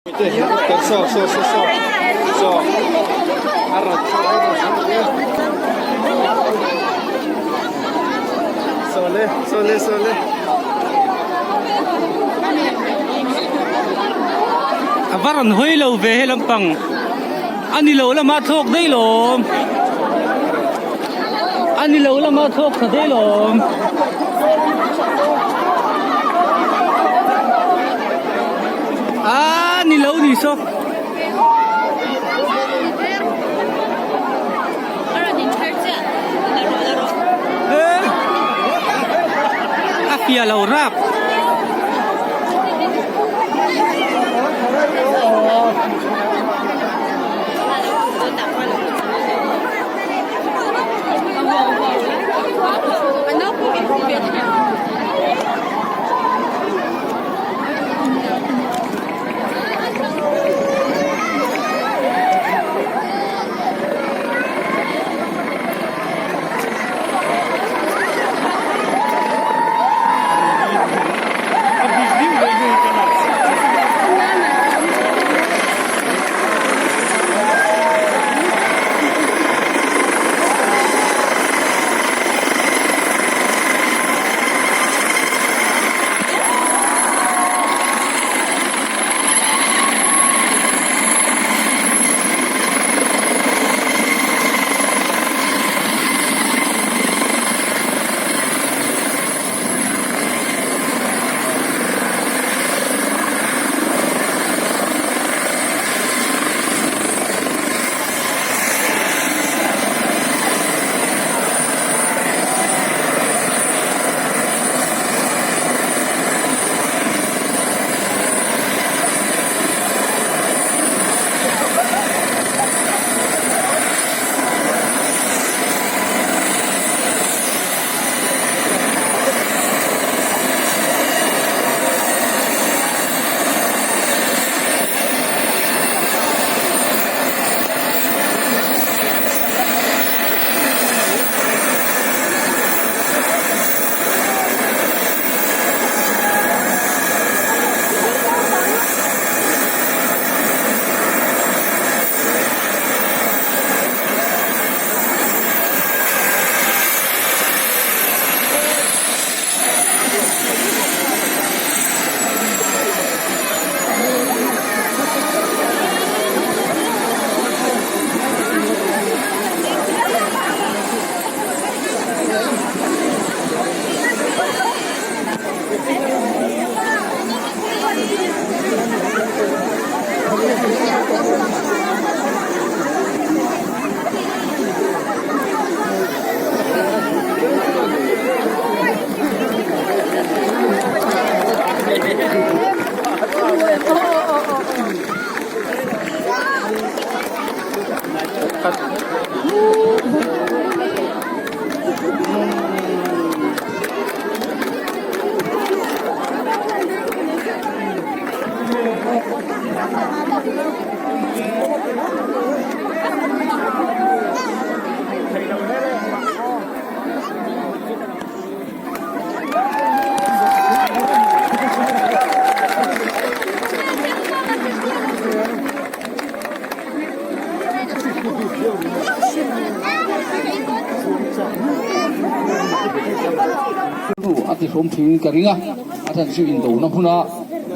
Saw saw saw saw saw a rawn saw le saw le saw le A va rawn hawi lo ve he lampang a ni lo lama thlawk daih lawm a ni lo lama thlawk tha daih lawm. Aaa ni lo ni saw. A fia lo rap. A ti hlawm thin ka ring a, a chan chu indona hmuna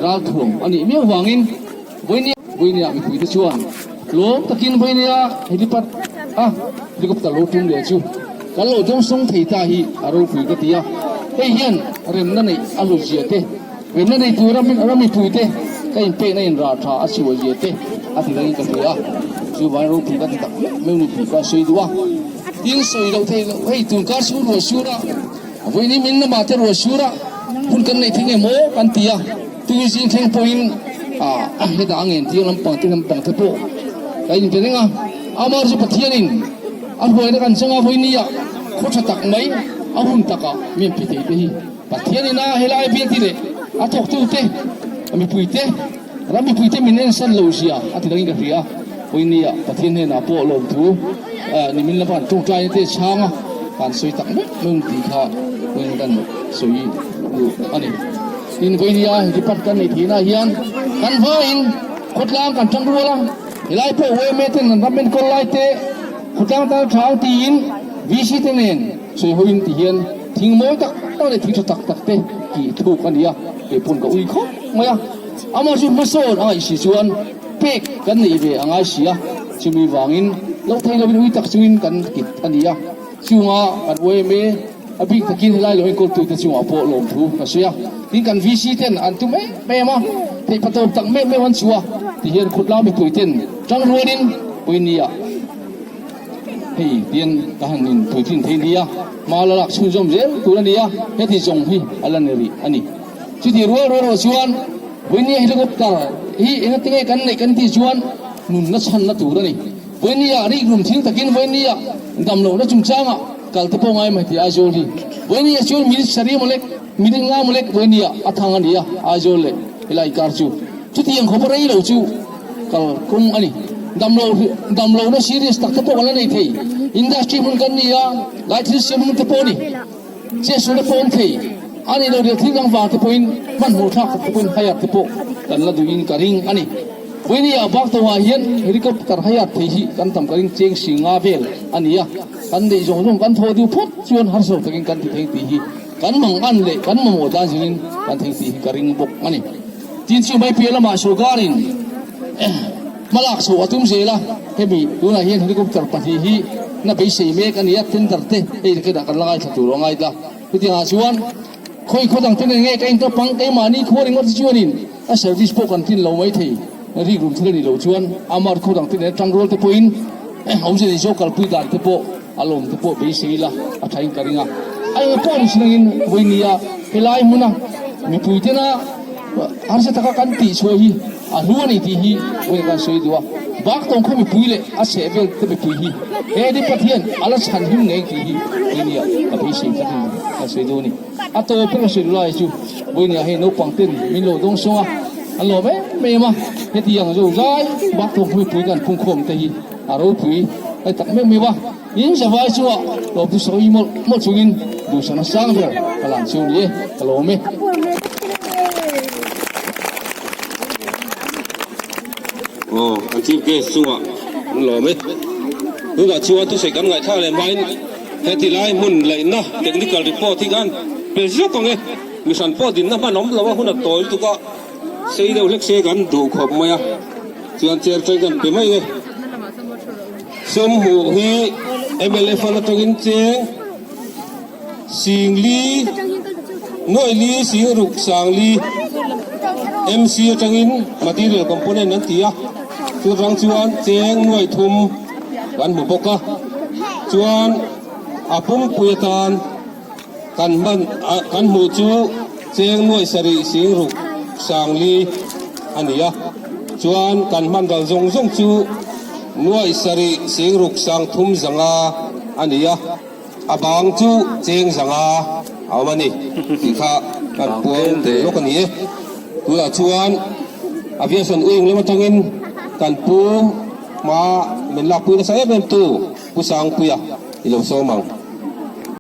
ralthuam a nih miau vangin Vawinia Vawinia mipuite chuan tlawm takin Vawinia helipad a helicopter lo tum leh chu kan lo dawngsawng thei ta hi a ropui ka ti a, hei hian remna neih a hlut zia te, remna nei tur ram mipuite ka inpekna inrah tha a chhuah zia te a ti rengin ka hria a, chuvangin ropui ka ti tak meuh meuh nupui ka sawi duh a, tin sawi loh theih loh hei tunkar chu ruah sur a. Vawiin min lamah te ruah sur a, hun kan neih thei nge maw kan ti a, tui zing thleng pawhin a hetah a ngen tir lampang te lampang te pawh ka inpe reng a, amah chu Pathianin a hruaina kan chang a, vawiin khaw tha tak mai a hun takah min pe thei te hi Pathianin a helai bial te leh a thawktu te mipui te ram mipui te min ensan lo zia a ti dangin ka hria a, vawiin Pathian hnenah pawh lawmthu Nimin lama an tawngtaina te chhang a, kan sawi tak meuh meuh tih kha vawiin kan sawi duh a ni. Tin, vawinia depart kan neih theihna hian kan vaiin. Khawtlang kan tang rual a, helai pawh yma ten an ram enkawl lai te khawtlang tan a tha ang tiin VC te nen sawi hawiin ti hian thing mawi tak tak leh thing tha tak tak te tih thuk a ni a, kei pawn ka ui khawp mai a. Amah chu hmasawn a ngaih si chuan pek kan neih ve a ngai si a, chumi vangin loh thei lovin ui tak chungin kan kit a ni a, chunga kan yma A bik takin helai lo enkawltute chungah pawh lawmthu ka sawi a, tin kan VC ten an tum em em a, theih patawp tak meuh meuh an chu a, tihian khutla mipui ten tang rualin Pawini-ah hei tian ka han in puitlin thei nia, hma la lak chhunzawm zel tur a ni a, heti zawng hi a la ni rih a ni. Chuti rual rual erawh chuan Pawini-a helicopter hi engatinge kan neih kan tih chuan nunna chhanna tur a ni. Vawinia rikrum thil takin vawinia damlohna chungchangah kal te pawh ngai mai tih Aizawl hi vawinia chuan minute sarih maw lek, minute nga maw lek vawinia a thang a ni a, Aizawl leh helai inkar chu chutiang khawpa rei lo chu kal kawng a ni. Damlo damlohna serious tak te pawh kan la nei thei, industry hmun kan ni a, lai thil siam hmun te pawh a ni, chetsualna pawh awm thei a ni lo leh thil dang vang te pawhin hmanhmawh thlak te pawhin hire te pawh kan la duhin ka ring a ni. Vawinia bak tawngah hian helicopter hire thei hi kan tam ka ring cheng si nga vel a ni a, kan neih zawng zawng kan thaw deuh phawt chuan harsawp takin kan ti thei tih hi kan mangan leh kan mamawh dan zingin kan thei tih hi ka ring bawk a ni. Tin chu mai piah lamah sorkarin hmalak chhoh a tum zel a, hemi tunah hian helicopter pahnih hi na beisei mek a ni a, tender te hei takah kan la ngaithla tur a ngai ta. Chutiangah chuan khawi khaw dang te nen nge ka intawp ang, keimahni khua ringawt hi chuanin a service pawh kan tlin lo mai thei, rikrum thil a nih loh chuan amar khaw dang te nen atang rual te pawhin awmze nei zawk kalpui dan te pawh a lawm te pawh beisei ila a thain ka ring a. A eng pawh ni sinangin vawinia helai hmuna mipui tena harsa taka kan tih chhuah hi A hlu a ni tih hi vawiin kan sawi duh a, Baktawng khaw mipui leh a chheh vel te mipui hi he ni Pathian a la chhan him ngei tih hi vawinia ka beisei tlat in kan sawi duh a ni. A tawp ber ka sawi duh lai chu vawinia hei naupang ten min lo dawng sawng a, an lawm em em a, hetiang zo zai Baktawng khaw mipui kan phungkhawm te hi a ropui a ni tak meuh meuh a, in zavai chungah lawmthu sawi mawlh mawlh chungin duhsakna sang ber ka lan chu ni e, ka lawm e. Aw, an chief guest chungah an lawm e. Tunah chuan thusawi kan ngaihthlak leh hmain heti lai hmun laihna technical report hi khan pe zuk ang e. Mi hran pawh dinna hman awm lo a, hun a tawi lutuk a, sei deuh hlek se kan duh khawp mai a, chuan chair tang kan pe mai e. Sum hmuh hi mla fund atangin cheng. Singli, Nuaili, Singruk, Sangli, MC atangin material component an ti a, chuvang chuan cheng nuai thum kan hmu bawk a, chuan a pumpui atan kan hman kan hmuh chu cheng nuai sarih Singruk, Sangli a ni a, chuan kan hman ral zawng zawng chu nuai sarih Singruk, Sangthum zanga a ni a. A bang chu cheng zanga a awm a ni tih kha kan puang tel lawk a ni e. Tunah chuan Aviation Wing lam atangin kan pu hma min lakpui nasa em em tu Pu Sangpuia i lo sawm ang.